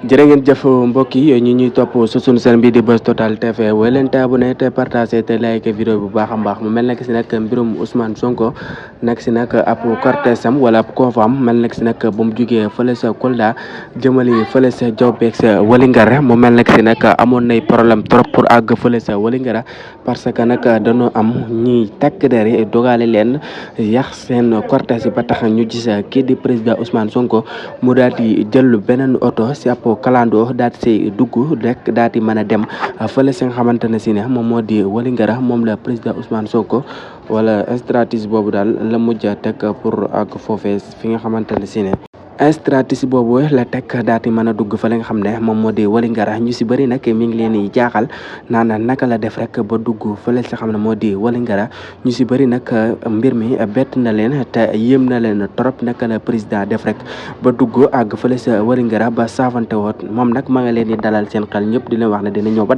jërë ngeen jëf mbokk yi ñu ñuy topp su sunu seen bii di Buzz Total TV wooy leen te abonné te partagé te like vidéo bu baax a baax mu mel nag si nag mbirum Ousmane Sonko nag si nag ab cortège am wala ab convoi mel nag si nag bu mu jugee fële sa Kolda jëmali fële sa Diaobé sa Wélingara mu mel nag si nag amoon nay problème trop pour àgg fële sa Wélingara parce que nag dañoo am ñiy takk der yi dogale leen yàq seen cortège yi ba tax ñu gis kii di président Ousmane Sonko mu daal di jël beneen oto si ab kalandoo daal di say dugg rek daal di mën a dem fële si nga xamante ne si ne moom moo di Wélingara moom la président Ousmane Sonko wala stratégie boobu daal la mujj a teg pour ak foofee fi nga xamante ne si ne stratégie boobu la teg daal di mën a dugg fa la nga xam ne moom moo di Wélingara ñu si bëri nag mi ngi leen di jaaxal naan naka la def rek ba dugg fële si xam ne moo di Wélingara ñu si bëri nag mbir mi bett na leen te yéem na leen trop naka la président def rek ba dugg àgg fële sa Wélingara ba saafante woot moom nag ma nga leen di dalal seen xel ñëpp di leen wax ne dina ñëw ba